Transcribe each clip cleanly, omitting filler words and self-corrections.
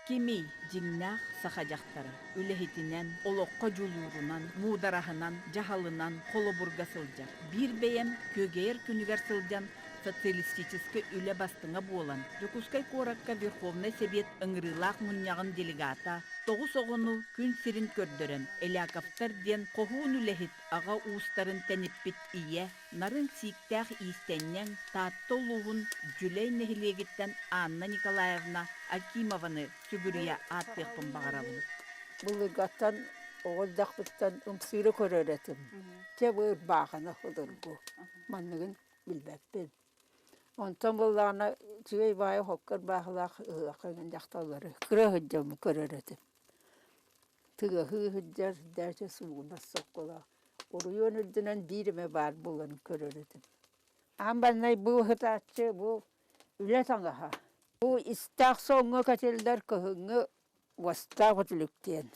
Кимий дьиҥнээх саха дьахтара? Үлэһитинэн, олоххо дьулуурунан, муудараһынан, дьаһалынан холобурга сылдьар. Биир бэйэм күөгэйэр күнүгэр сылдьан социалистическай үлэ бастыҥа буолан, Дьокуускай куоракка Верховнай Сэбиэт ыҥырыылаах мунньаҕын делегата тоҕус оҕону күн сирин көрдөрөн, Эляковтар диэн хоһуун үлэһит аҕа уустарын тэниппит ийэ, нарын сииктээх иистэнньэҥ Таатта улууһун Дьүлэй нэһилиэгиттэн Анна Николаевна Акимованы сүгүрүйэ ааттыахпын баҕарабын. Былыргаттан оҕо эрдэхпиттэн ымсыыра көрөр этим. Чэ бу ырбаахыны судургу. Манныгын билбэппин. Онтон буоллаҕына үчүгэй баайы хокко ырбаахылаах ыһыахха иҥэн дьахталлары кыра сылдьаммын көрөр этим. Тыаһыы сылдьар дээчэ суугунас сокколоох. Оройуон үрдүнэн биир эмэ баар буоларын көрөр этим. Аан маҥнай бу ыһытааччы бу үлэ таҥаһа. Бу истээх соҥҥо кэтиллэр кыһыҥҥы уостаах үтүлүк диэн.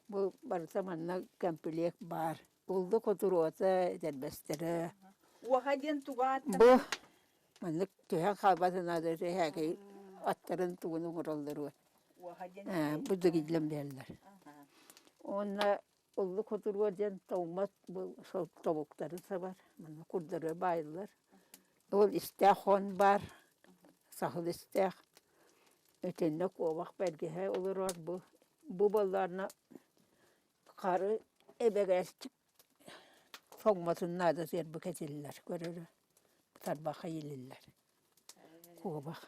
Бу барыта манна кэмпилиэк баар. Уллук отуруота, этэрбэстэрэ. Уоха диэн туга ааттанар? Бу маннык түһэн хаалбатын наада эһээкэй аттарын тугун оҥороллоруо. Уоха диэн Бу дыгиллэн биэрэллэр. Уонна Уллук хотуруо диэн тоҥмот тобуктары сабар, манна курдары баайыллар. Ол истээх хон баар, саһыл истээх. Итиннэ куобах бэргэһэ олорор бу. Бу буоллаҕына хары эбэгээстик тоҥмотун наадатыгар бу кэтиллэр, көрөрө тарбахха иилиллэр куобах.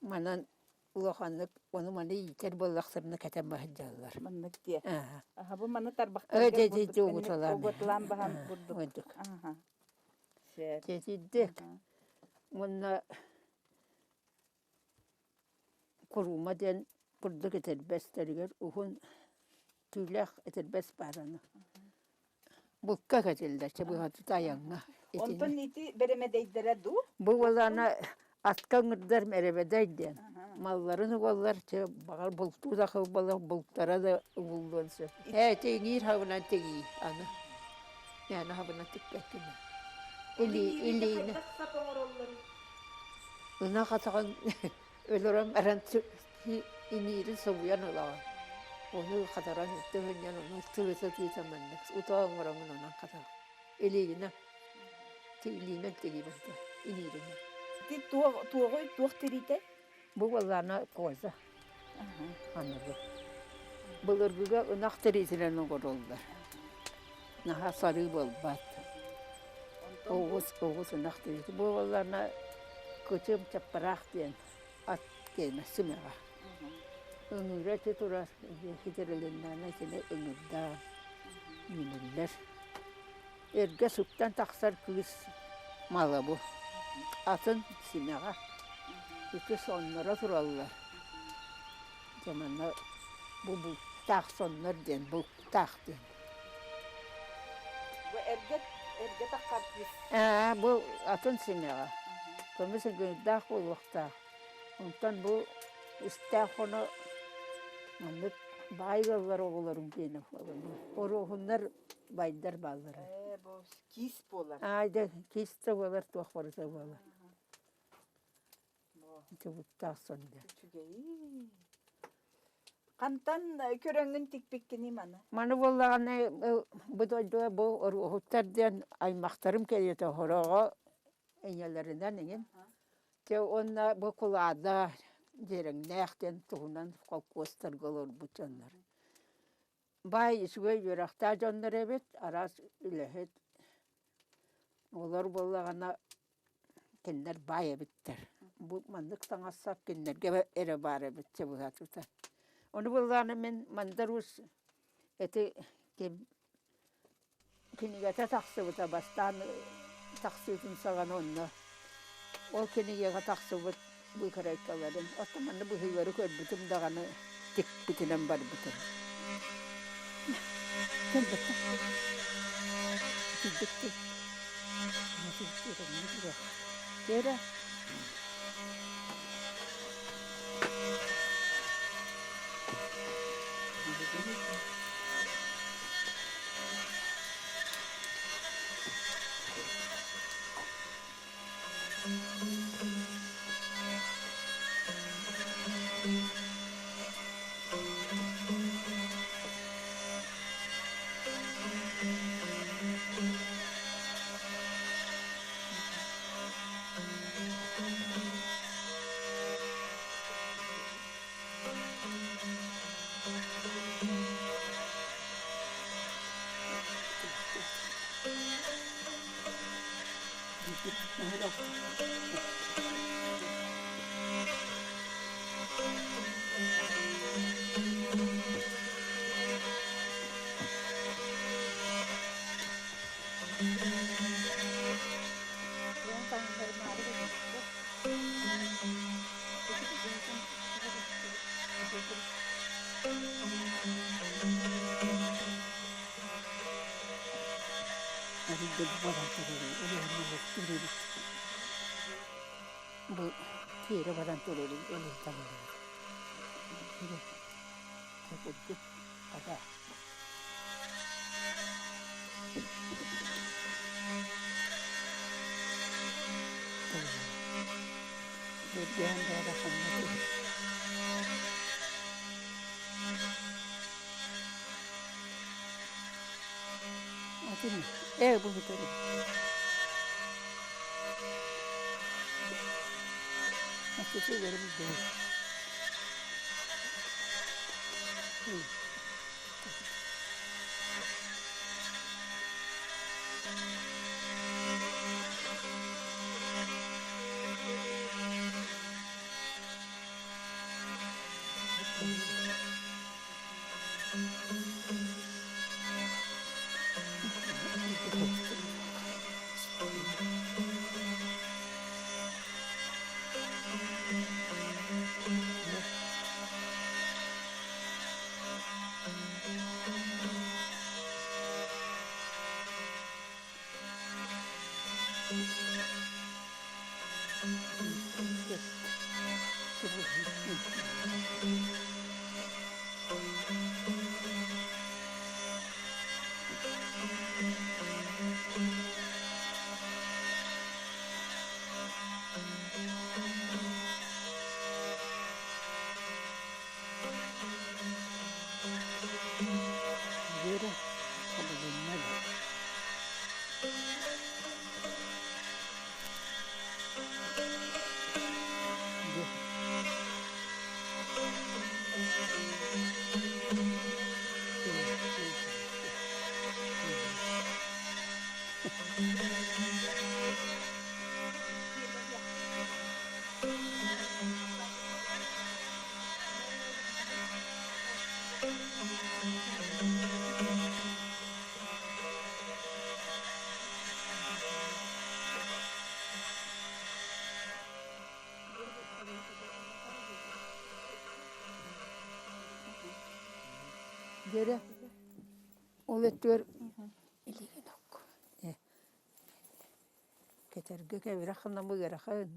Манан улаханнык ону-маны иитэр буоллахтарына кэтэн баһыдьаллар. Маннык диэ. Аа. Аха бу маны Э тарбахтарга дьэ дьэ дьэ угуталаан угуталаан баһан курдук. Курдук. Аха. Сөп. Тиэтийдик. Уонна куруума диэн курдук этэрбэстэригэр уһун түүлээх этэрбэс баар аны. Булка кэтиллэр, чыбыһатыта айаҥҥа. Онтон ити бэрэмэдэйдэрэ дуу? Бу уолана атка ыҥырдар мэрэбэдэй диэн. Малларын угаллар, чэ, баҕар бултуу да хылбалар, бултара да угуллуон сөп. Ээ, тиҥиир хабынан тигии аны. Мээнэ хабынан тикпэккин. Илии, илиини. Хайдах сап оҥороллорун? Ынах атаҕын өлөрөн баран иҥиирин собуйан ылаҕын. Ону хатаран үттэ сынньан ону тыыта тыыта маннык утаа оҥороҥун онон хатаҕын. Илиигинэн илиинэн тигиибин иҥииринэн. Ити туох туоҕуй туох тириитэй? Бу буоллаҕына коза аныгы. Былыргыга ынах тириитинэн оҥороллор. Наһаа сарыы буолбат. Оҕус оҕус ынах тириитэ. Бу буоллаҕына кычым чаппараах диэн ат киэнэ симэҕэ. Ыҥыыра ити турар, хитирилиннэҕинэ итини ыҥырдаан үүнүллэр. Эргэ суктан тахсар кыыс мала бу. Атын симэҕэ. Ити сонноро тураллар. Дьэ манна бу бултаах соннор диэн, бултаах диэн. Бу эргэ эргэ таххар кыыс. Ээ, бу атын симэҕэ. Көмүс ыҥыырдаах буолуохтаах. Онтон бу истээх хоно маннык баай ыаллар оҕолорун диэн Оруоһуннар байдар бааллара. Ээ, бу киис буолар. Аай да киис да буолар, туох барыта буолар. Ити сон диэн. Үчүгэйи. Хантан көрөҥҥүн тикпиккиний маны? Маны буоллаҕына бу дойдуга бу оруоһуттар диэн аймахтарым кэриэтэ хороҕо ийэлэринэн иҥин. Дьэ уонна бу Кулаада Дьиэрэҥнээх диэн туһунан холкуостарга олорбут дьоннор. Баай үчүгэй үөрэхтээх дьоннор эбит, араас үлэһит. Олор буоллаҕына кинилэр баай эбиттэр. Бу маннык таҥас-сап кинилэргэ эрэ баар эбит чэ быһаатыта. Ону буоллаҕына мин Мандар Уус ити ким Кинигэтэ тахсыбыта бастаан тахсыытын саҕана онно ол кинигэҕэ тахсыбыт быыкарайкаларын оттон манна быһыылары көрбүтүм даҕаны тикпитинэн барбытым. Кэлбэттэ. Итирдик Кэрэ. Бу тиэрэ баран турарын ылылтан курдук хата Үрдээн баара ханна Атын ээ бу бүтэрин. Аттысы бу. Вера хабылынна да. Дьэрэ, ол өттүгэр илиигин окко. Кэтэргэ кэбирэх гына ыарахан.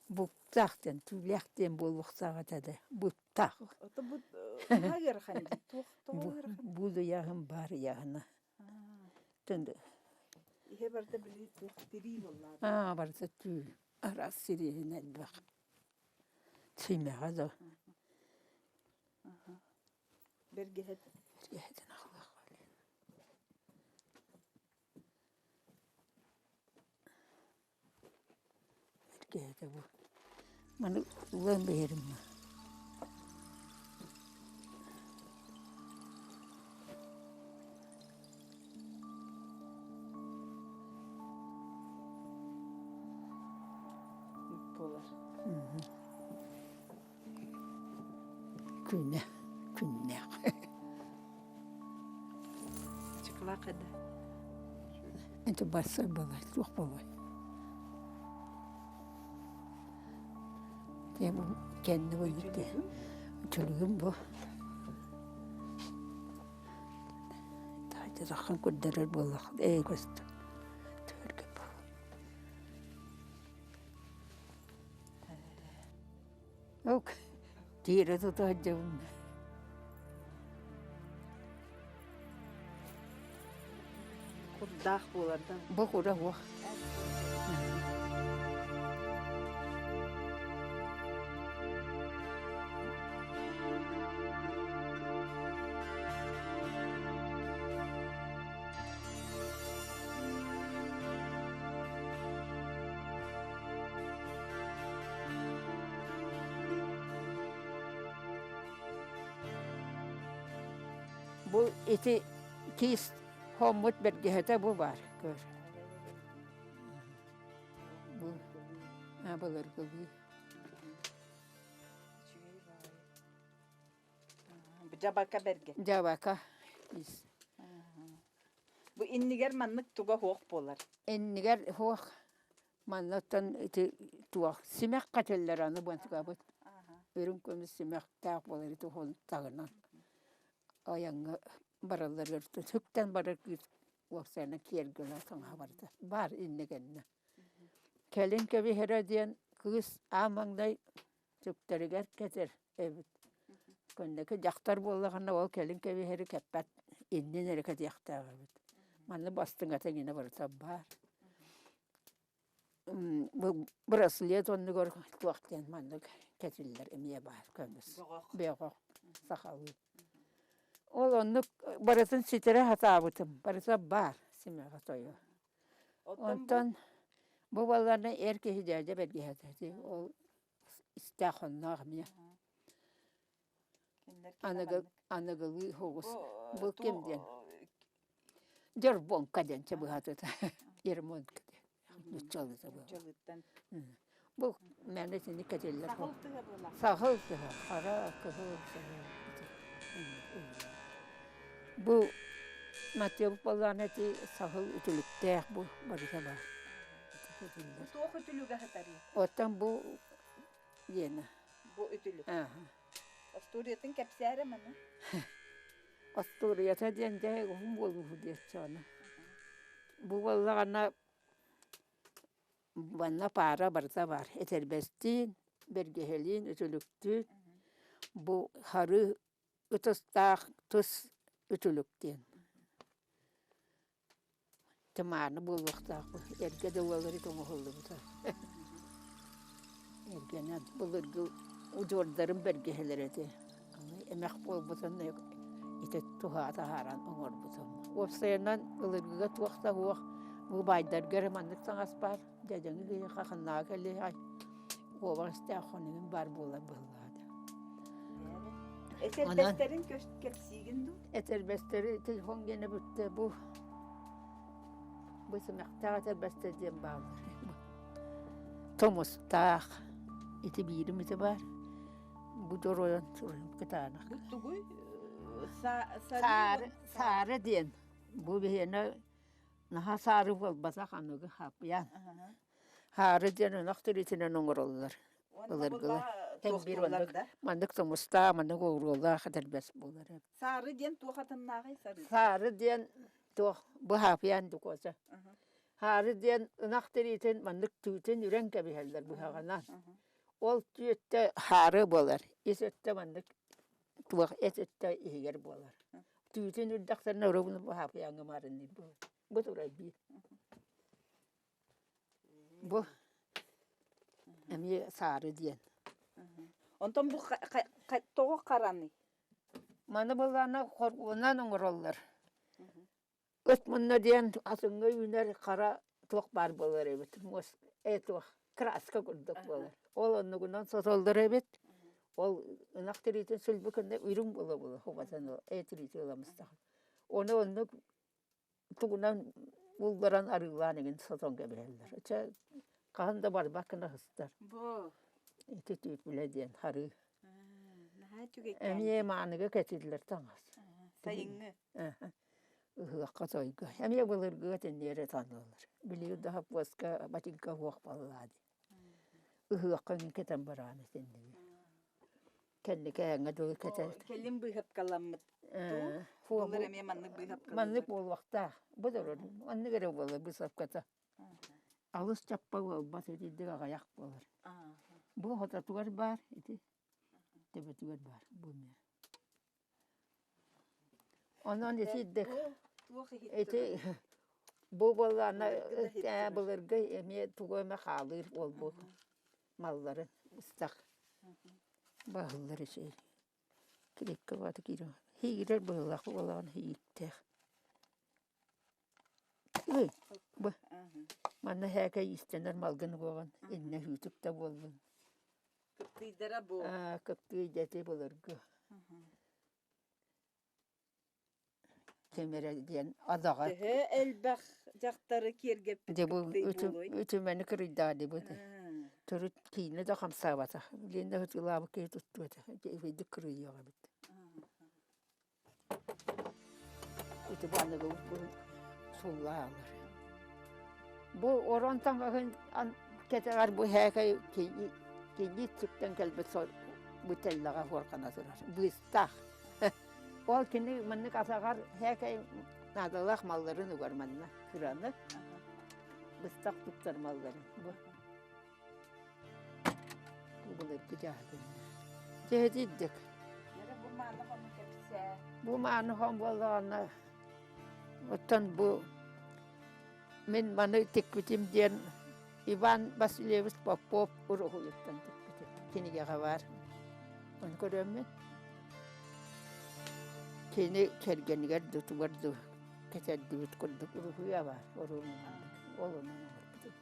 Буктаах диэн, түүлээх диэн буолуохтаах этэ да, буттаах. Ото бу наһаа ыарахан дии. Туох тоҕо ыарахан? Бу ыйааһын баар ыйааһына. Төндөй. Иһэ барыта били туох тирии буоллаҕа. Аа, барыта түү. Араас сириэһин элбэх. Симэҕэ да. Бэргэһэт. Бэргэһэтин аҕалыах Бэргэһэтэ бу. Маны ылан биэрим. Буолар. Күнэ, күннээх. Чыкылаах эдэ. Это барсар буолар, туох буолуой? Дьэ бу кэнни буйбут Чөлүгүм бу. Таайдыраххан көрдөрөр буоллах ээ көстө. Түөргэ бу. Ок, тиэрэ тута сылдьабын. Курдаах буолар да. Бу кура уох. Бу ити киис Хоммут бэргэһэтэ бу баар, көр. Бу былыргылыы. Дьабака бэргэ. Дьабака. Ис. Бу иннигэр маннык туга суох буолар. Иннигэр суох. Маннаттан ити туох симэх кэтэллэр аны бантыкабыт. Үрүҥ көмүс симэхтээх буолар ити таһынан айаҥҥа баралларыгар сүктэн барар кыыс уопсайынан киэргэлэ таҥаһа барыта баар иннэ кэннэ. Кэлин кэбиһэрэ диэн кыыс аан маҥнай сүктэригэр кэтэр эбит. Көннөкү дьахтар буоллаҕына ол кэлин кэбиһэри кэппэт иннин эрэ кэтиэхтээх эбит. Манна бастыҥата эҥинэ барыта баар. Бу браслет оннугар туох диэн маннык кэтиллэр эмиэ баар көмүс. Бөҕөх сахалыы. Ол оннук барытын ситэрэ сатаабытым. Барыта баар симэҕэ тойо. Онтон бу балларна эр киһи дьээдьэ бэргэһэтэ ол истээх онноох эмиэ. Аныгы аныгылыы соҕус бу ким диэн Дьорбуоҥка диэн чэ быһатыта Ермонка диэн нуччалыыта бу. Бу мээнэ итинник кэтиллэр Сахыл тыһа хара кыһыл саһыл Бу Матвеев буоллаҕына ити саһыл үтүлүктээх бу барыта баар. Бу туох үтүлүгэ сытарый? Оттон бу диэнэ. Бу үтүлүк. Остуоруйатын кэпсээрэ маны. Остуоруйата диэн дьэ уһун буолууһу диэччи ону. Бу буоллаҕына Манна паара барыта баар: этэрбэстиин, бэргэһэлиин, үтүлүктүүн. Бу харыы ытыстаах тыс үтүлүк диэн. Тымааны буолуохтаах бу. Эргэ да уоллары оҥоһуллубута. Эргэнэн былыргы удьуордарым бэргэһэлэрэ этэ. Аны эмэх буолбутун ити туһаа таһааран оҥорбутум. Уопсайынан былыргыга туох да суох бу баайдарга эрэ маннык таҥас баар. Дьэдьэҥи киһиэхэ ханнааҕы кэлиэҕэй уобар истээх хонугун баар буолар быһыылаах. Этэрбэстэрин кэпсиигин дуу? Этэрбэстэри телефон диэнэ бүттэ бу бу сымахтаах этэрбэстэр диэн бааллар. Тумустаах ити биирим ити баар. Бу дьоруойун кытаанах. Бу тугуй? Саары, саары диэн. Бу биһиэнэ наһаа саары буолбатах аныгы хаппыйаан. Хаары диэн ынах тириитинэн оҥороллор былыргылар. Биир оннук маннык тумустаах, маннык оҕуруолаах этэрбэс буолар эбит. Саары диэн туох атыннааҕый сарыы? Саары диэн туох бу хаапыйаан дукуоса. Хаары диэн ынах тириитин маннык түүтүн үрэн кэбиһэллэр быһаҕынан. Ол түүттэ хаары буолар. Ис өттө маннык туох эт өттө иһигэр буолар. Түүтүн үрдэхтэринэ оруобуна бу хаапыйааҥҥа маарынныыр буолар. Бу турар биир. Бу эмиэ саары диэн. Онтон бу тоҕо хараный? Маны былаана хоргунан оҥороллор. Ыт мунна диэн атыҥҥа үүнэр хара туох баар буолар эбит, муос э туох краска курдук буолар. Ол оннугунан сотоллор эбит. Ол ынах тириитин сүлбү кэннэ үрүҥ буола-буола хубатан э тириити ыламыстаҕын. Ону оннук тугунан булларан арыылаан игин сотон кэбиһэллэр. Чэ хаһан да барбат гына сыстар. Бу Ити түүпүлэ диэн харыы. Наһаа үчүгэйкээн. Эмиэ мааныга кэтиллэр таҥас. Сайыҥҥы. Ыһыахха тойго. Эмиэ былыргыга тэнниэрэ таҥналлар. Билигин да хаппыаска батинка суох буоллаа дии. Ыһыахха эҥин кэтэн бараан итинниги. Кэнники эҥэ дылы кэтэр. Кэлин быыһапкаламмыт дуу? Былыр эмиэ маннык быыһапкалыыллар. Маннык буолуохтаах. Бу да маннык эрэ буолар быысапката. Алыс чаппа буолбат итинник аҕыйах буолар. Бу хототугар баар ити төбөтүгэр баар бу эмиэ. Онон итирдик ити бу буоллаҕына былыргы эмиэ тугу эмэ хаалыыр буолбут малларын быстах баһыллар үчүгэй киликкэ баата киирэн иирэр быһыылаах буоллаҕына ииттээх бу манна һээкэй иистэнэр малгын уоҕун иннэ үүтүк да буоллун Кыптыйдара бу. Кыптыый дьэ ити былыргы. Ким эрэ диэн адаҕа. Төһө элбэх дьахтары киэргэппит Дьэ бу кыптый буолуой? үтүмэни кырыйдаа дибит. Төрүт киинэ да хамсаабатах. Билигин да ытыылаабыт киһи туттуо этэ. Үчүгэйдик кырыйыах эбит. Ити бу аныгы суллаалар. Бу орон таҥаһын кэтэҕэр бу һээкэй кини сүктэн кэлбит бу тэллэҕэ хуорхана турар. Быыстаах. Ол кини маннык атаҕар һээкэй наадалаах малларын угар манна кыраны быстах туттар малларын. Бу бу былыргы дьааһыгын. Дьэһитийдик. Бу мааны хону кэпсээ. Бу мааны хон буоллаҕына оттон бу мин маны тикпитим диэн Иван Васильевич Попов уруһуйуттан тикпитим. Кинигэҕэ баар. Ону көрөммүн. Кини кэргэнигэр да тугар да кэтэрдибит курдук уруһуйа баар. Оруобуна ол онон оҥорбутум.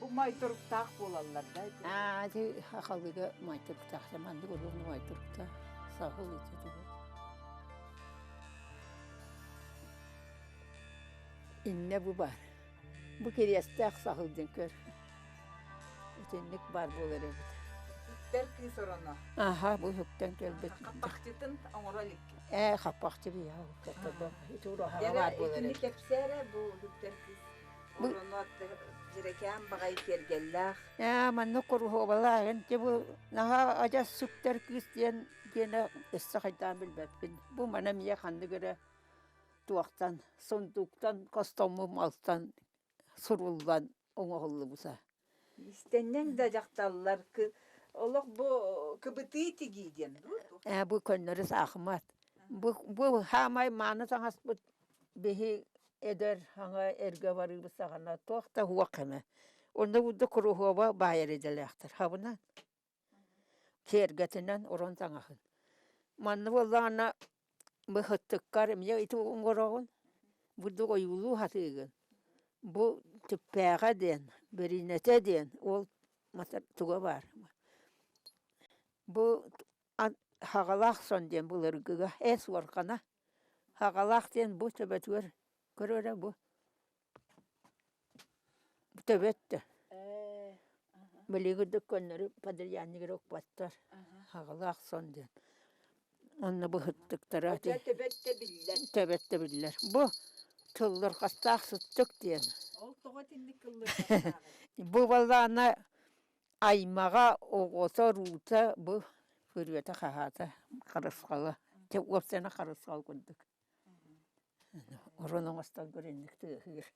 Бу майтуруктаах буолаллар да? Аа, ити хахалыга майтуруктаах. Маннык уруһуйа майтуруктаах. Сахыл ити тугу. Иннэ бу баар. Бу кириэстээх саһыл диэн көр. Итинник баар буолар эбит. Үктэр кыыс ороно. Аха, бу үктэн кэлбит. Хаппахчытын оҥоро илик. Ээ, хаппахчы бийаа Ити ураһаҕа баар буолар Итини эбит. кэпсээрэ бу үктэр кыыс Бу ороно дьэрэкээн баҕайы киэргэллээх. Ээ, маннык куруһуобалааһын дьэ бу наһаа адьас сүктэр кыыс диэн диэнэ өссө хайдаан билбэппин. Бу мана эмиэ ханнык эрэ туохтан сундууктан хостоммут малтан суруллан оҥоһуллубута. Истэнньэҥ да дьахталлар олох бу кыбытыы тигии диэн дуу? Ээ бу көннөрү саахымат. Бу бу хаамай мааны таҥаспыт биһи эдэр хаҥа эргэ барыыбыт саҕана туох да уох эмэ. Онно курдук куруһуоба баайар идэлээхтэр хабынан. Киэргэтинэн уран таҥаһын. Манна буоллаҕына быһыттыккар эмиэ ити оҥороҕун, бурдук ойуулуу сатыыгын. Бу түппээҕэ диэн, бэриинэтэ диэн ол туга баар. Бу хаҕалаах сон диэн былыргыга эс уорҕана. Хаҕалаах диэн бу төбөтүгэр көр эрэ бу Төбөт да. Билигин да көннөрү подряднигар укпаттар. Хаҕалаах сон диэн. Онно быһыттыктара Дьэ төбөт да биллэр. Төбөт да биллэр. Бу тыллырҕастаах сыттык диэн. Ол тоҕо итинник кыллырҕастааҕый? Бу балаана аймаҕа, оҕото, уруута бу күрүөтэ-хаһаата харысхала. Уопсайынан харысхал курдук. Орон оҥостон көрүннүк тыаһыыр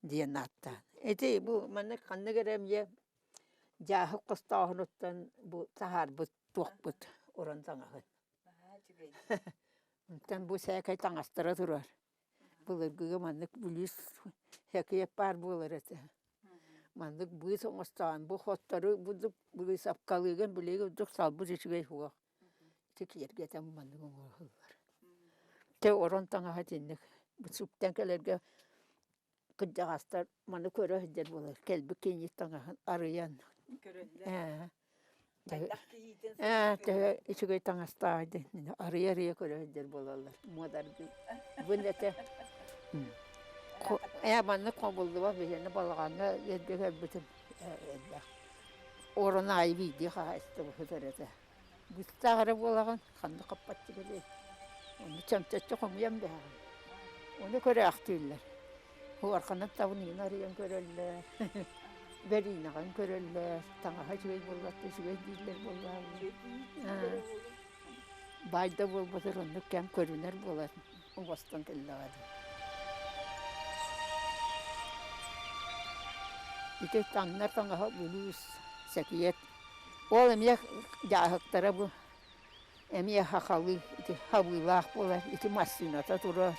диэн ааттаан. Ити бу маннык ханнык эрэ эмиэ дьааһык хостооһунуттан бу таһаарбыт туохпут уран таҥаһын. Онтон бу сээкэй таҥастара турар. Былыргыга маннык бүлүүс сэкиэп баар буолар этэ. Маннык быыс оҥостоон бу хоттору бурдук быысапкалыыгын билигин бурдук салбыт үчүгэй суох. Ити киэргэтэн маннык оҥоһуллар. Тэ орон таҥаһа итинник сүктэн кэлэргэ кырдьаҕастар маны көрө сылдьар буолар. Кэлбит киинньит таҥаһын арыйан Көрөллөр. Ээ, ээ, төһө үчүгэй таҥастаах диэн арыйа-арыйа көрө сылдьар буолаллар. Муодаргыы. Бу этэ ээ маннык хомуллубат биһиэнэ балаҕаҥҥа эргэ көрбүтүм элбэх. Орон аайы биирдии хаһаайыстыба сытар этэ. Быстах эрэ буолаҕын, ханна хаппаччы кэлиэй. Ону чөмчөччү хомуйан бэһэҕин. Ону көрөөхтүүллэр. Уорханан табыныгын арыйан көрөллөр, бэриинэҕин көрөллөр, таҥаһа үчүгэй буоллар үчүгэй дииллэр буоллаҕына. Баай да буолбатар оннук кэм көрүнэр буолар оҥостон кэллэҕэ дии. Ити таҥнар таҥаһа булуус, сэкиэт. Ол эмиэ дьааһыктара бу эмиэ хахалыы ити хабыылаах буолар, ити массыыната турар.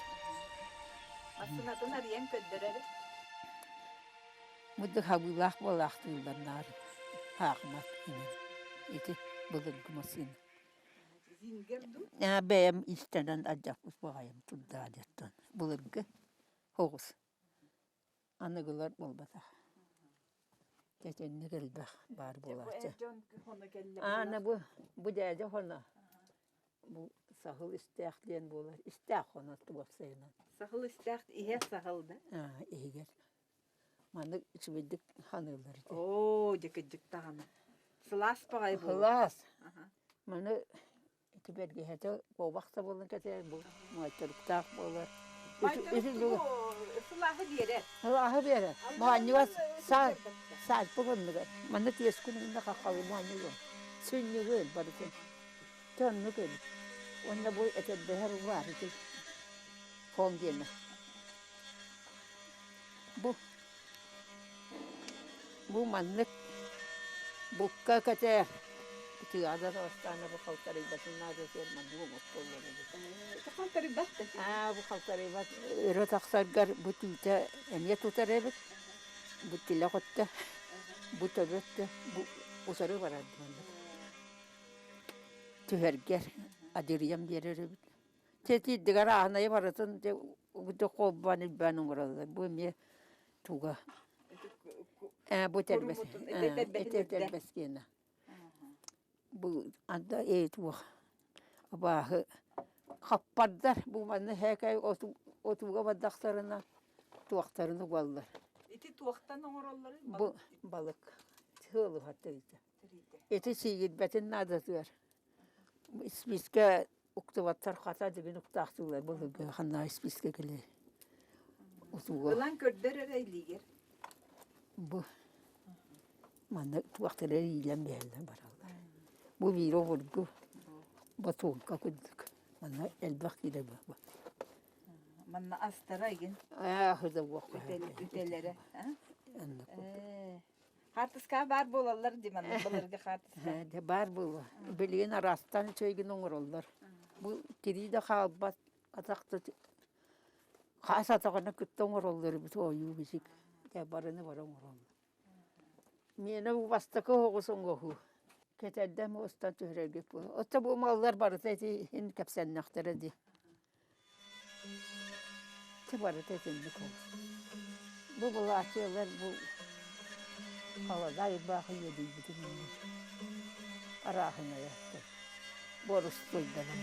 Массыынатын арыйан көрдөрөр. Муддук хабыылаах буолаахтыыллар наар хаахмат ити былыргы массыына. Зингер дуу? Бэйэм иистэнэн алдьаппыт баҕайым турдаа диэттэн былыргы оҕус. Аныгылар буолбатах. Итинник элбэх баар Дьэ бу буолааччы. эр дьон хоно кэллэ Аана быһыылаах. бу бу дьээдьэ хоно. Бу Саһыл истээх диэн буолар. Истээх онон уопсайынан. Саһыл истээх иһэ саһыл да? Аа, иһигэр. Маннык үчүгэйдик ханыыллар ити. Оо, дьэ кырдьык даҕаны. Сылаас баҕайы буолуо. Сылаас. Маны ити бэргэһэтэ куобах да буолан кэтэр, бу моойторуктаах буолар. Моойторук сылааһы биэрэр. Сылааһы биэрэр. Моонньуга саальпы гынныгар. Манна түөскүн гынна хаххалы моонньугун. Сүнньүгүн барытын. Оннук эбит. Уонна бу этэрбэһэр баар ити фон диэмэ. Бу бу маннык букка кэтэр тыада бастаана бу халтарыйбатын наадатыгар маннык оҥостоллор эбит. Халтарыйбат да? Аа, бу халтарыйбат. Өрө тахсаргар бу түүтэ эмиэ тутар эбит. Бу тилэх өттө, бу төбө өттө, бу утары барар маннык. Түһэргэр адьырыйан биэрэр эбит. Тиэтийдигэр ааһынайы барытын дьэ холбоон илбээн оҥороллор. Бу эмиэ туга ээ бу тэрбэс ити тэрбэс гиэнэ. Бу анда ээ туох абааһы хаппардар бу манна һээкэй отууга бардахтарына туохтарын угаллар. Ити туохтан оҥороллорун? Бу балык сыалыһар тэрилтэ. Ити сиигирбэтин наадатыгар испиискэ уктубаттар хата дигин уктаахтыылар былыргы ханна испиискэ кэлэр утууга Ылан көрдөр эрэ илиигэр. Бу манна туохтара иилэн биһэллэр бараллар. Бу биир обургу ботуунка курдук. Манна элбэх киирэ бу. Манна астара игин. Аа, да уохха. Үтэлэрэ. Хаартыска баар буолаллар дии манна былыргы хаартыска. Дьэ баар буолуо. Билигин араастаан үчүгэйгин оҥороллор. Бу тирии да хаалбат, атах да хаас атаҕына кытта оҥороллор эбит ойуу бичик. Дьэ барыны бары оҥороллор. Миэнэ бу бастакы оһоҕос оҥоһуу. Кэтэрдэ муостан түһэрэргит буолуо. Оттон бу маллар барыта ити иһин кэпсэннэхтэрэ дии. Ити барыта итинник олус. Бу былаачыйалар бу халадаай ырбаахы үөдүйбүтүн иһин арааһынайа борустуойданан.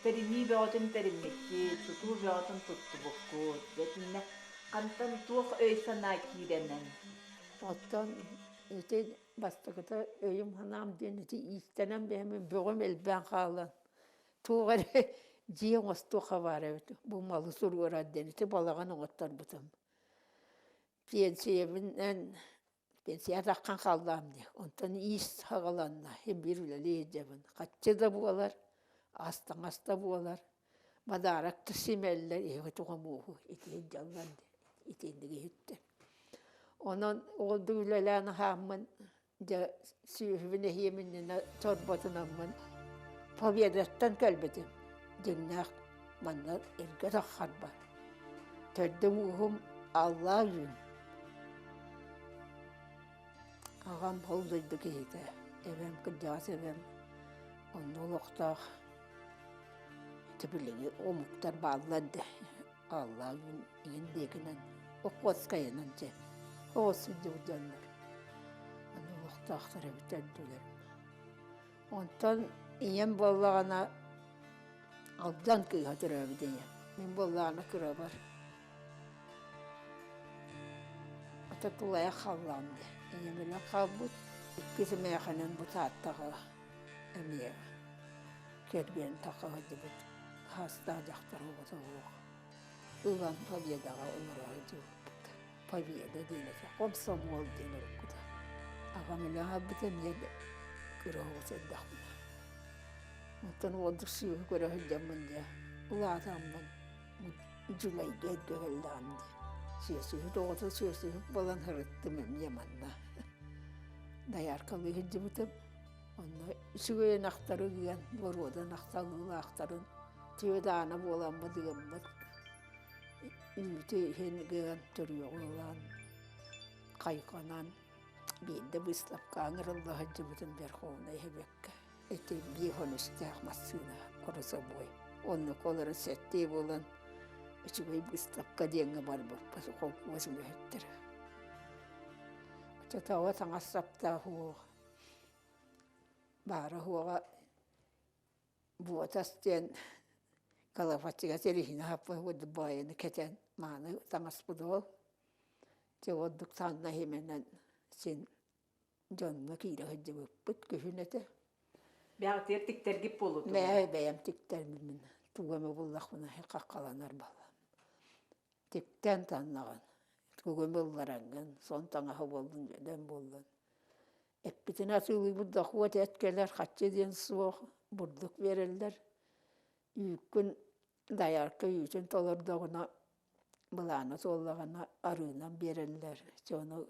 Тэринии бөҕөтүн тэриммиккит, тутуу бөҕөтүн туттубуккут. Итиннэ хантан туох өй-санаа киирэнэн? Оттон ити Бастакыта өйүм-санаам диэн ити иистэнэн бэйэм бөҕүм элбээн хаалан, туох эрэ дьиэ оҥостуохха баар эбит, бу малы суруорар диэн ити балаҕан оҥотторбутум. Пиэнсийэбинэн пенсия таххан хааллаҕым дии, онтон иис саҕаланна, син биир үлэлии сылдьабын. Хаччы да буолар, ас-таҥас да буолар, бадаарак да симэллэр, эһиги тугу мууһу ити сылдьаллар дии, итинник иһиттэр. Онон уолдук үлэлээн аһааммын, дьэ сүөһүбүн эһиэм иннинэ чорботунаммын Победаттан кэлбитим. Дьиҥнээх манна эргэ таххарбар. Төрдүм ууһум Аллаа үүн. Аҕам ол дойду киһитэ, эбэм кырдьаҕас эбэм онно олохтоох ити билиҥҥи омуктар бааллар да Аллаа үүн иҥин диэкинэн Охотскайынан дьэ оҕо сылдьыбыт дьоннор аны олохтоохтор эбит төрдүлэрим. Онтон ийэм буоллаҕына Алдан кыыһа төрөөбүт ийэм. Мин буоллаҕына кырабар ата тулайах халлаан диye. Ийэм өлөн хаалбыт. Иккис эмээхинэн бу Тааттаҕа эмиэ кэргэн таха сылдьыбыт хаастаах дьахтар оҕото суох. Ылан Победаҕа олоро сылдьыбыппыт. Победа диэн этэ, хомсомуол диэн уруккута. Аҕам өлөн хаалбыта эмиэ кыра оҕус эрдэхпинэ. Оттон уолдук сыыһы көрө сылдьаммын дьэ, улаатаммын дьулайга эргэ кэллэҕим дии. Сүөсүһүт оҕото сүөсүһүт буолан сырыттым эмиэ манна. Дояркалыы сылдьыбытым. Онно үчүгэй ынахтары ыан, боруода ынахталыылаахтарын түөдаана буоламмыт ыаммыт үүтү иһин ыан, төрүөҕү ылан, хайҕанан биирдэ быыстапка ыҥырылла сылдьыбытым Верховнай Сэбиэккэ. Ити биир хонустээх массыына грузовой. Оннук олорон сэттиэ буолан үчүгэй быыстапка диэҥҥэ барбыппыт холкуос үлэһиттэрэ. Оччотооҕу таҥас саптаах уох баара уоҕа буотас диэн калафатыга тэриһинэ хаппыт баайыны кэтэн мааны таҥаспыт ол. Дьэ ордук таҥна иһимэнэн син дьонно киирэ сылдьыбыппыт күһүн этэ. Бэҕэтигэр тиктэргит буолуо Бэйэ бэйэм тиктэрмин тугу эмэ буллахпына хаххаланар буолам. Тиктэн таннаҕын, тугу эмэ ыллараҥҥын, сон таҥаһа буоллун, дьэдэн буоллун. Эппитин атыылыыбыт дохуот эт кэлэр, хаччы диэн суох, бурдук биэрэллэр. Үүккүн доярка үүтүн толордоҕуна, былаана туоллаҕына арыынан биэрэллэр. Дьэ ону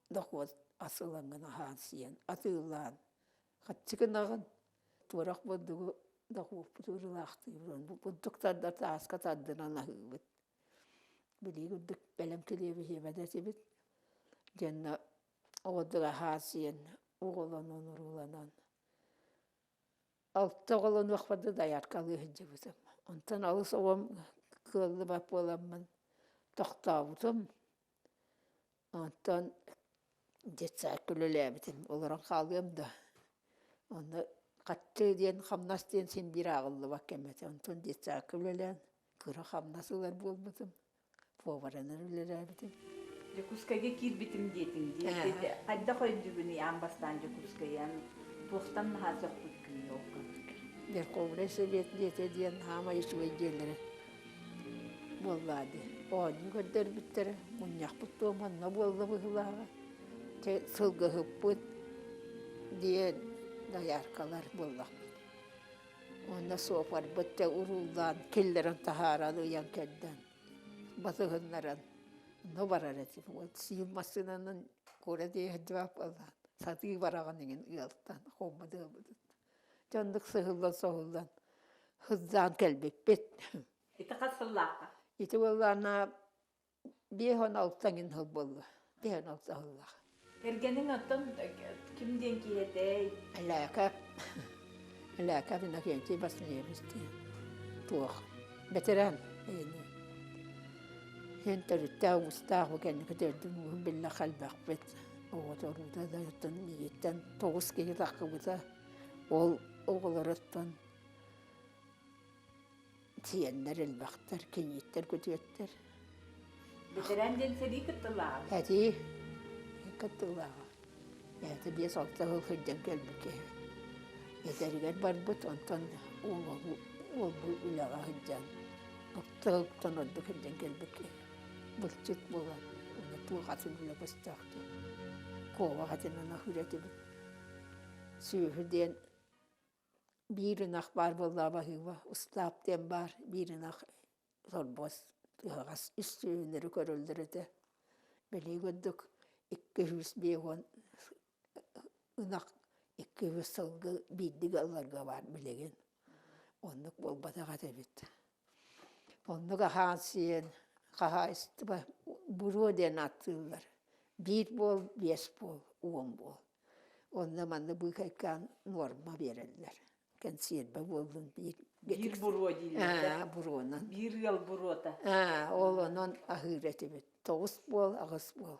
дохуот ас ылаҥҥын аһаан-сиэн, атыылаан хаччы гынаҕын. Туорах бурдугу дохуоппут ырылаахтыыбын. Бурдук тардар тааска тардынан аһыыбыт. Билии курдук бэлэм килиэби сиэбэт этибит. Дьэннэ оҕодук аһаан-сиэн, оҕолонон, урууланан Алта оҕолонуохпар да дояркалыы сылдьыбытым. Онтон алыс оҕом кыаллыбат буоламмын тохтообутум. Онтон детсадка үлэлээбитим, олорон хаалыам да. Онно хаччы диэн, хамнас диэн син биир ааҕыллыбат кэм этэ. Онтон детсадка үлэлээн кыра хамнас ылар буолбутум, поварынан үлэлээбитим. Дьокуускайга киирбитим диэтиҥ дии. Хайдах өйдүүгүнүй аан бастаан Дьокуускайан туохтан наһаа сөхпүккүнүй ол Верховнай Совет диэтэ диэн хаамай үчүгэй дьиэлэрэ буоллаа дии. Оонньуу көрдөрбүттэрэ, мунньахпыт туом онно буолла быһыылааҕа. Чэ, сылгыһыппыт диэн дояркалар буоллахпыт. Уонна суопарбыт дьэ урууллаан киллэрэн таһааран ыйан кэрдэн батыһыннаран онно барар этим. Вот сиил массыынанан куорат иһэрдибэт буоллаан сатыы бараҕын иҥин ыалтан хоммут ыалбытыттан. Дьэ оннук сыһыллан-соһуллан сылдьан кэлбиппит. Ити хас сыллаахха? Ити буоллаҕына 56 эҥин сыл буолла. 56 сыллаах. Кэргэниҥ оттон ким диэн киһи этэй? Элээкэп. Элээкэп Иннокентий Васильевич диэн. Туох бэтэрээн эйини. Син төрүттээх уустаах бу кэнники төрдүн ууһун биллэ элбэхпит. Оҕоторуута да оттон миигиттэн тоҕус киһи таххыбыта. Ол оҕолоруттан сиэннэр элбэхтэр, кийииттэр, күтүөттэр. Бэтэрээн диэн сэрии кыттыылааҕа? Сэрии кыттыылааҕа. Бэйэтэ 5-6 сыл сылдьан кэлбит киһи. Эдэригэр барбыт, онтон уолбу үлэҕэ сылдьан, оттон ордук сылдьан кэлбит киһи. Булчут буолан, уонна туох атын үлэ көстөөх диэн. Куобах этинэн аһыыр этибит. Сүөһү диэн биир ынах баар буоллаҕа баһыыба, устаап диэн баар, биир ынах сорбуос тыһаҕас үс сүөһүлэри көрөллөр этэ. Билии курдук 250 ынах 200 сылгы биирдик ыалларга баар билигин. Оннук буолбатах этэ эбит. Оннук аһаан-сиэн хаһаайыстыба буруо диэн ааттыыллар. Биир буол, биэс буол, уон буол. Онно манна быыкайкаан нуорма биэрэллэр. Кэнсиэрбэ буоллун биир Биир буруо дииллэр. Аа, буруонан. Биир ыал буруота. Аа, ол онон аһыыр этибит. Тоҕус буол, аҕыс буол.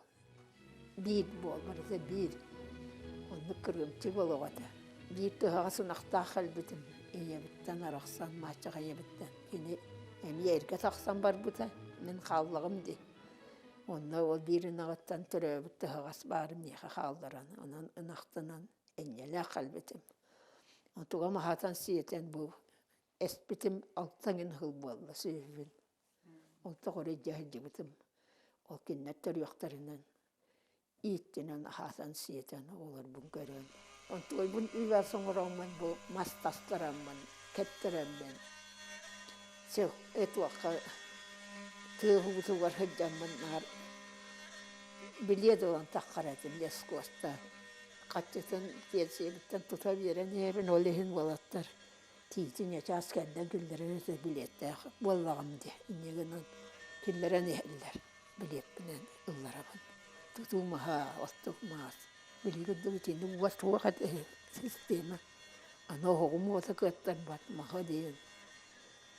Биир буол, барыта биир. Оннук кырыымчык олоҕо этэ. Биир тыһаҕас ынахтаах кэлбитим. Ийэбиттэн арахсан, мааччах ийэбиттэн. Кини эмиэ эргэ тахсан барбыта. Мин хааллаҕым дии. Онно ол биир ынаҕыттан төрөөбүт тыһаҕас баарын миэхэ хаалларан, онон ынахтанан энньэлээх кэлбитим. Онтугам аһатан сиэтэн бу эспитим алта эҥин сыл буолла сүөһүбүн. Ол тоҕо илдьэ сылдьыбытым. Ол кинилэр төрүөхтэринэн ииттинэн аһатан сиэтэн оҕолорбун көрөн. Онтуойбун үбэр соҥороммун бу мас тастараммын, кэттэрэммин этуохха тыа уутугар сылдьаммын наар билиэт ылан таххар этим лескуоста. Хаччытын пиэнсийэбиттэн тута биэрэн иһэбин, ол иһин уолаттар тиити ньачаас кэннэ киллэрэр этэ билиэттээх буоллаҕым дии. Инньэ гынан киллэрэн иһэллэр, билиэппинэн ылларабын. Тутуу маһа, оттук маас. Билигин курдук итинник уот суох этэ систиэмэ. Аны оһоҕум уота кыаттарбат маһа диэн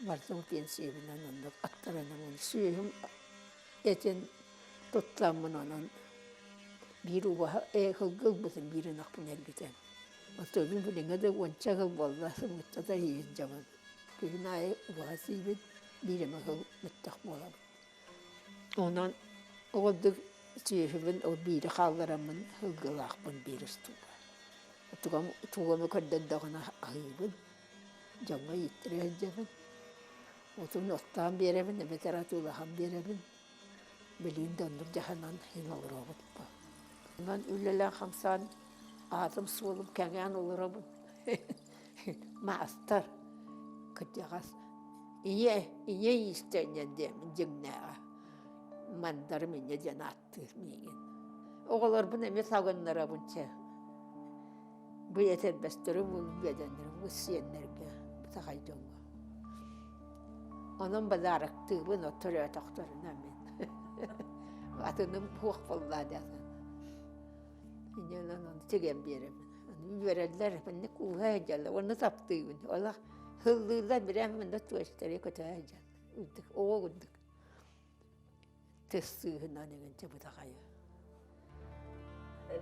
барытын пиэнсийэбинэн оннук аттарынабын. Сүөһүм этин туттаммын онон биир убаһа сылгы ылбытым биир ынахпын эргитэн. Оттон билиҥҥэ да уонча сыл буолла сымыыттата иһирдьэбин. Күһүн аайы убаһа сиибин, биир эмэ сыл мөттөх буолабын. Онон оҕордук сүөһүбүн ол биири хааллараммын сылгылаахпын биир устууга. Тугам тугу көрдөрдөҕүнэ аһыыбын, дьоҥҥо ииттэрэ сылдьабын. Отун оттоон биэрэбин эбэтэр атыылаһан биэрэбин. Билигин да оннук дьаһанан иһин олоробут. Онон үлэлээн-хамсаан аатым-суолум кэҥээн олоробун. Маастар, кырдьаҕас, ийэ, ийэ иистэнньэн диэммин дьиҥнээҕэ. Мандарым инньэ диэн ааттыыр миигин. Оҕолорбун эмиэ саҕыннарабын чэ. Бу этэрбэстэрим, үөдэннэрим, бу сиэннэргэ, сахай дьоҥҥо. Онон бадаарактыыбын, төрөөтөхтөрүнэ мин. Атыным суох буоллаа диэн. Инньэ ону тигэн биэрэбин. Үөрэллэр, маннык ууһа сылдьаллар, уонна таптыыбын. Олох һыллыыллар, бирэм манна туостары көтөһө сылдьан. Үрдүк, оҕо курдук. Тыс сыыһынан эҥин чыбытахайы.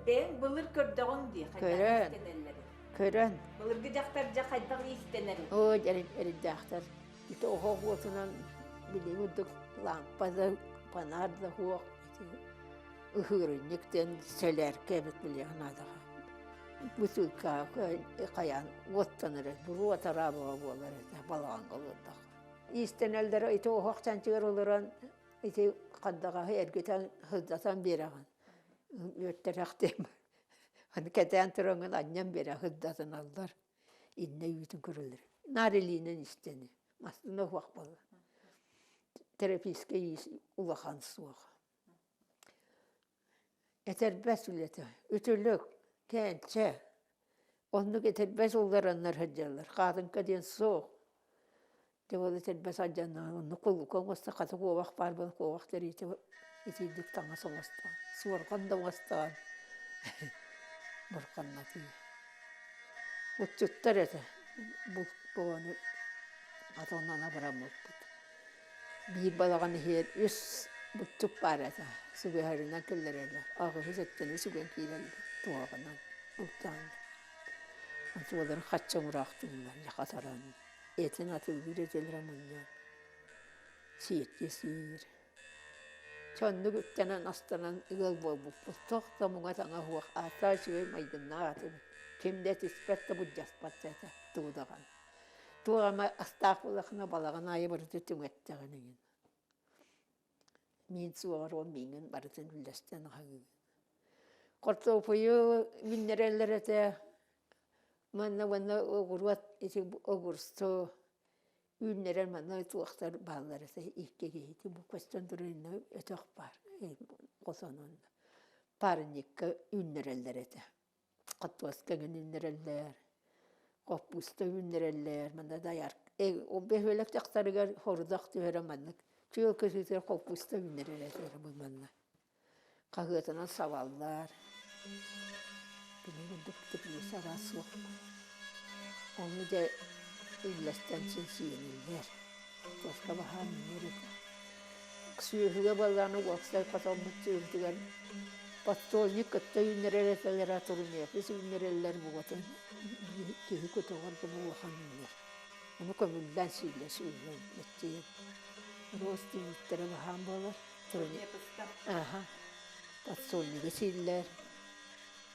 Бэйэҥ былыр көрдөҕүҥ дии, хайдах Көрөн. иистэнэллэрин. Көрөн. Былыргы дьахтар дьэ хайдах иистэнэрин. Оо, эрийдээхтэр. Ити оһох уотунан билигин курдук лаампа да, фонарь да суох. Ити ыһыырынньык диэн сэлээркэ эбит билиэх наадаҕа. Бытыыкка хайаан уоттанар этэ, буруо тараабаҕа буолар этэ балаҕаҥҥа олордоххо. Иистэнэллэрэ ити оһох чанчыгар олорон ити хардаҕаһы эргитэн сырдатан биэрэҕин. Үөттэрэх диэн аны кэтээн тураҥҥын анньан биэрэ сырдатыналлар. Иннэ үүтүн көрөллөр. Наар илиинэн истэни. Массыына суох буолла. Терапевтскэй иис улахан суох. Этэрбэс үлэтэ, үтүлүк, кээнчэ. Оннук этэрбэс уллараннар сылдьаллар. Хаатыҥка диэн суох. Дьэ ол этэрбэс алдьаннаҕына оннук куллука оҥосто, хата куобах баар буолан куобах тэриитэ итиирдик таҥас оҥостон, суорҕан да оҥостоон бурханнатыы. Булчуттар этэ. Булт буолан атынан абыраммыппыт. Биир балаҕан иһигэр үс буччук баар этэ, сүгэһэринэн киллэрэллэр, аҕыһы сэттини сүгэн киирэллэр туһаҕынан бултааннар. Онтуларын хачча мураахтыыллар, хатаран, этин атыылыыр этилэрэ мунньан, сиэттиэ сиир. Чэ оннук үктэнэн астанан ыал буолбуппут, туох да муҥа-таҥа суох, ааттаах үчүгэй майгыннаах этибит, ким да этиспэт да былдьаспат да этэ, тугу даҕаны. Туох эмэ астаах буоллаххына балаҕан аайы барыта түҥэттэҕин эҥин. Миин суоҕар ол мииҥин барытын үллэстэн аһыыгын. Хортуоппуйу үүннэрэллэр этэ. Манна уонна оҕуруот ити огурцу үүннэрэр манна туохтар бааллар этэ икки киһити бу көстөн турар өтөх баар хотонун парникка үүннэрэллэр этэ. Хортуоска эҥин үүннэрэллэр, хоппууста үүннэрэллэр, манна дайар бөһүөлэк дьахтарыгар хорудах түһэрэ маннык чүөл көтүүтүгэр хоппууста үүннэрэр этилэр бу манна. Хаһыатынан сабаллар. Билигин курдук теплица араас суох. Ону дьэ үллэстэн син сиэниллэр. Туоска баһаам үүнэр этэ. Сүөһүгэ буоллаҕына уопсай хотоммут сүөһүтүгэр подсолнух кытта үүннэрэр этилэрэ, турунепис үүннэрэллэр буотун киһи көтөҕөр гына улахан үүнэр. Ону көмүллээн сииллэр сүөһүнэн мэччийэн. Рост үүттэрэ баһаам буолар. Аха. Подсолнугу сииллэр.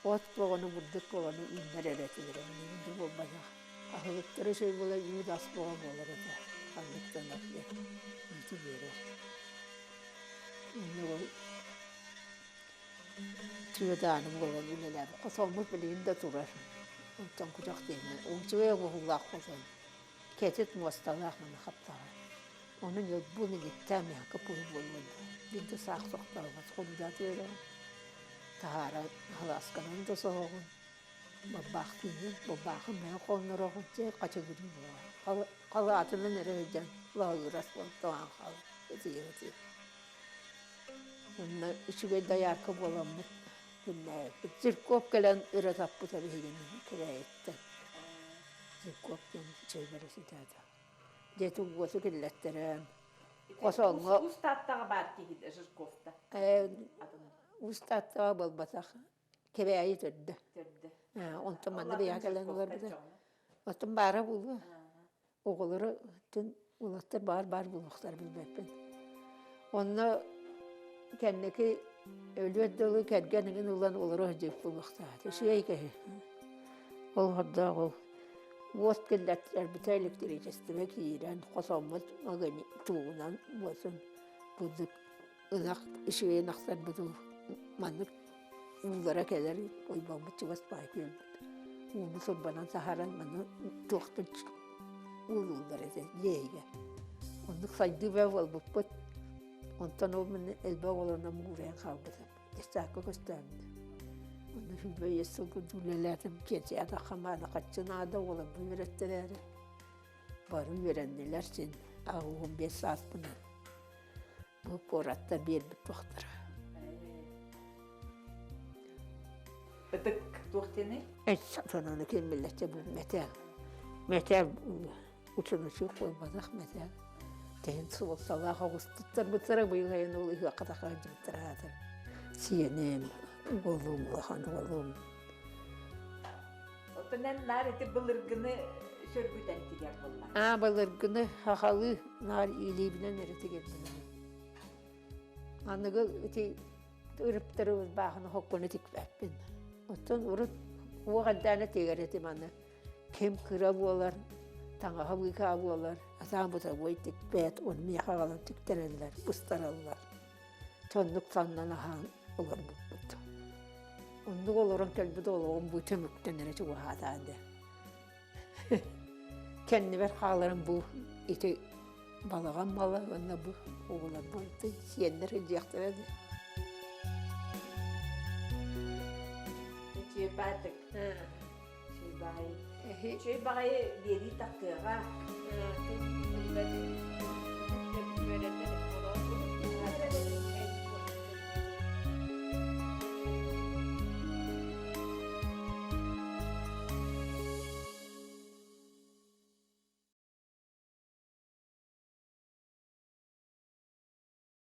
От боҕону, бурдук боҕону үүннэрэр этилэрэ. Билигин да буолбатах. Аһылыктара үчүгэй буолар, үүт ас бөҕө буолар этэ. Ханнык да ынах диэн үүтү биэрэр. Онно ол чыыдааны буолан үлэлээбит. Хотоммут билигин да турар. Онтон кутах диэннэр. Үчүгэй оҥоһуулаах хотон. Кэтит муосталаах маны хаптаҕа. Ону ньылбын иликтээн миэхэ пуһу буолуон да. Биир да саах сохтообот. Хомудаат үөрэҕин таһааран халаасканан да соһоҕун. Баббаахтыыгын, баббаахын мэйэ хооннороҕун дьэ хачыгырыы буолар. Халаатынан эрэ сылдьан лаһыгырас буолан тоҥон хаалар ытыйа-ытыйа. Онно үчүгэй доярка буоламмыт күннээбиппит. Цирков кэлэн өрө таппыта биһигини Кэбээйиттэн. Цирков диэн үчүгэй бэрэсидээтэл. Дьэ уоту киллэттэрэн Хосоҥҥо Уус Тааттаҕа баар киһи Жирковта. Уус Тааттаҕа буолбатах Кэбээйи төрдө. Төрдө. Онтон манна бэйэҕэ кэлэн олорбута. Оттон баара буолуо. Оҕолоро түн уолаттар баар баар буолуохтара билбэппин. Онно кэнники өлүөр дылы кэргэн игин ылан олоро сылдьыбыт буолуохтаах. Үчүгэй киһи. Ол хордоох ол уот киллэрбитэ электричество киирэн хосоммут тугунан уотун бурдук ынах үчүгэй ынахтарбыт маннык уулара кэлэр ойбоммут чугас баай күөлбүт ууну турбанан саһаран маны туохтан уулууллар этэ дьиэйгэ оннук сайдыы бөҕө буолбуппут онтон ол мин элбэх оҕолорунан муҥурайан хаалбытым дьассаакка көстөөммүт онно 25 сыл курдук үлэлээтим пенсияда хамаана хаччы наада уоларбын үөрэттэрээри бары үөрэннилэр син 85 сааспынан Бу куораттар биэрбит туохтара. Ытык туох диэний? Сатананы ким биллэччэ бу мэтээл. Мэтээл учунучук буолбатах мэтээл. Тэһин суолталаах оҕустуттарбыттара быйыл айан ол ыһыахха тахаадьыбыттара аатыр. Сиэним, уолум, улахан уолум. Оттон эн наар ити былыргыны сөргүтэн тигэр буолла. Аа былыргыны хахалыы наар илиибинэн эрэ тигэрбин. Аныгы ити ырыптары бааһына хоккуну тикпэппин. Оттон урут уох эрдээнэ тигэр этим аны. Ким кыра буолар, таҥаһа быыкаа буолар, атаан бытабой тикпэт, оны миэхэ аҕалан тиктэрэллэр, быстараллар. Соннук саннан аһаан олорбуппут. Оннук олорон кэлбит олоҕум бу түмүктэнэрэ чугаһаатаа дэ. Кэннибэр хааларым бу ити балаҕан мала уонна бу оҕолорбор ити сиэннэр илдьиэхтэрэ дии. Үчүөпаатык. Үчүгэй баҕайы. Үчүгэй баҕайы биэрии тахсыаҕа.